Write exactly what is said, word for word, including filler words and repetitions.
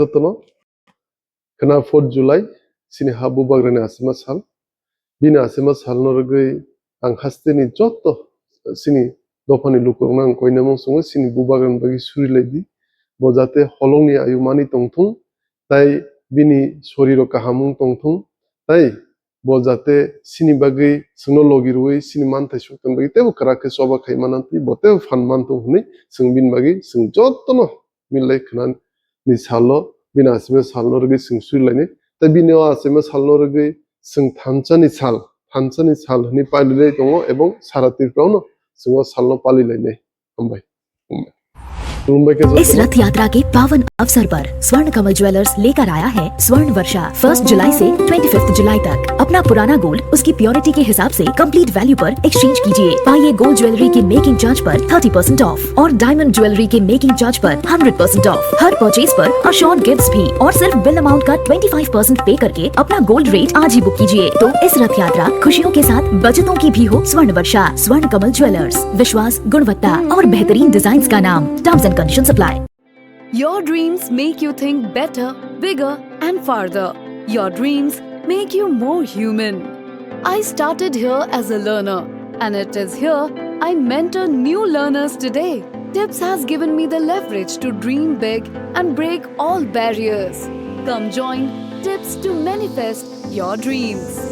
Jotono khna fourth July, chini ha bubagrani asima sal. Bini asima salno rwgwi ang hasteni joto chini dophani lukurokno ang koinamung chwngo, chini bubagrani bagwi suri lai di. Bo jate holongni ayu mani tongthung, tai bini soriro kaham wng tongthung, tai bo jate chini bagwi chwngno logi rwui chini manthai suktan bagwi teibo kwrak khe choba khai manantwi, bo teibo phan mantong hwnwi chwng bini bagwi chwng jotono milai khna ni salo, bini asima salno rwgwi chwng surilainai. Tai bini o asima salno rwgwi chwng thansa ni sal, thansa ni sal hwnwi palilai tongo ebong sara Tripura no chwng o salno palilainai. Hambai. Hambai. Khulumbai khe jotono. इस रथ यात्रा के पावन अवसर पर स्वर्ण कमल ज्वेलर्स लेकर आया है स्वर्ण वर्षा। फर्स्ट जुलाई से ट्वेंटी फिफ्थ जुलाई तक अपना पुराना गोल्ड उसकी प्योरिटी के हिसाब से कंप्लीट वैल्यू पर एक्सचेंज कीजिए। पाइए गोल्ड ज्वेलरी की मेकिंग चार्ज पर थर्टी परसेंट ऑफ और डायमंड ज्वेलरी के मेकिंग चार्ज पर हंड्रेड परसेंट ऑफ। हर परचेज पर अश्योर्ड गिफ्ट्स भी और सिर्फ बिल अमाउंट का ट्वेंटी फ़ाइव परसेंट पे करके अपना गोल्ड रेट आज ही बुक कीजिए। तो इस रथ यात्रा खुशियों के साथ बचतों की भी हो। स्वर्ण वर्षा, स्वर्ण कमल ज्वेलर्स, विश्वास, गुणवत्ता और बेहतरीन डिजाइंस का नाम। Terms and conditions apply. Your dreams make you think better, bigger, and farther. Your dreams make you more human. I started here as a learner, and it is here I mentor new learners today. Tips has given me the leverage to dream big and break all barriers. Come join Tips to manifest your dreams.